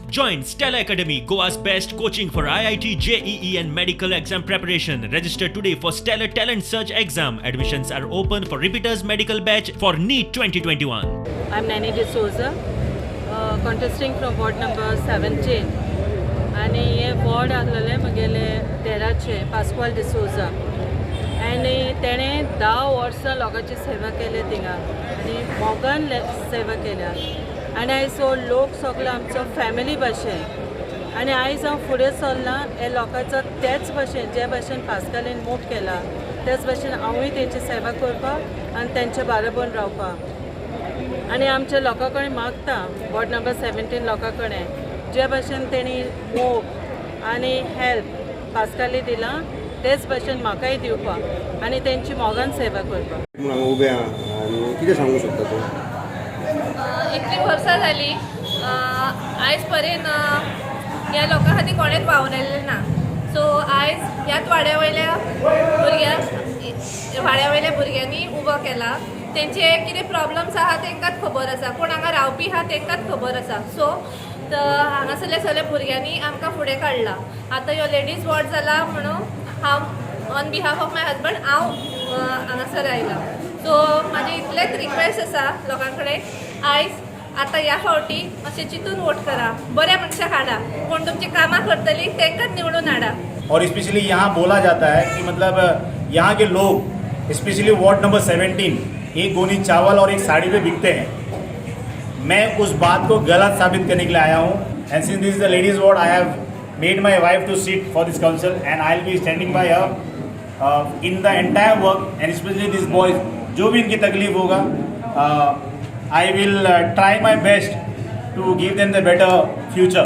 Join Stella Academy, Goa's best coaching for IIT, JEE, and medical exam preparation. Register today for Stellar Talent Search exam. Admissions are open for repeaters medical batch for NEET 2021. I'm Nani D'Souza, contesting from ward number 17. आनी हे ward आहलेलें म्हगेले देराचे पास्क्वाल D'Souza आनी तेणें 10 वर्सां लोकांची सेवा केल्या थिंगा आनी मोगान सेवा केल्या आनी आयज हो लोक सगलो आमचो फॅमिली भाशेन. आनी आयज हांव फुडें सरलां हे लोकांचो, तेच भाशेन, जे भाशेन पास्कालीन मोग केला, तेच भाशेन हांवूय तेंची सेवा करपाक आनी तेंचे बाराबोन रावपाक. आनी आमच्या लोकां कडेन मागता, वॉर्ड नंबर 17 लोकां कडेन, जे भाशेन तेणी मोग आनी हेल्प पास्काली दिलां, तेच भाशेन म्हाकाय दिवपाक आनी तेंची मोगान सेवा करपाक. म्हणून हांगा उबे आहा आनी कितें सांगूं शकता तूं? इतलीं वर्सां जालीं, आयज पर्यंत ह्या लोकां खातीर कोणेंच वावरलेलें ना. सो आयज ह्याच वाड्या वयल्या भुरग्यांक, वाड्या वयल्या भुरग्यांनी उबो केला. तेंचे कितें प्रॉब्लम्स आहा तेंकांच खबर आसा, कोण हांगा रावपी आहा तेंकांच खबर आसा. सो हांगासरल्या सगळ्या भुरग्यांनी आमकां फुडें काडला. आतां ह्यो लेडीज वॉर्ड जाला म्हणून हांव on behalf of my husband हांव हांगासर आयलां. सो म्हाजें इतलेंच रिक्वेस्ट आसा लोकां कडेन, आयज आतां ह्या फावटी अशें चिंतून वोट करा, बऱ्या मनशाक हाडा, कोण तुमची कामां करतली तांकांच निवडून हाडा. और स्पेशली यहाँ बोला जाता है कि मतलब यहाँ के लोग, स्पेशली वार्ड नंबर 17, एक गोनी चावल और एक साड़ी पे बिकते हैं. मैं उस बात को गलत साबित करने के लिए आया हूँ. And since this is the ladies ward, I have made my wife to sit for this council and I will be standing by her in the entire work and specially this boys. जो भी इनकी तकलीफ होगा, I will try my best to give them the better future.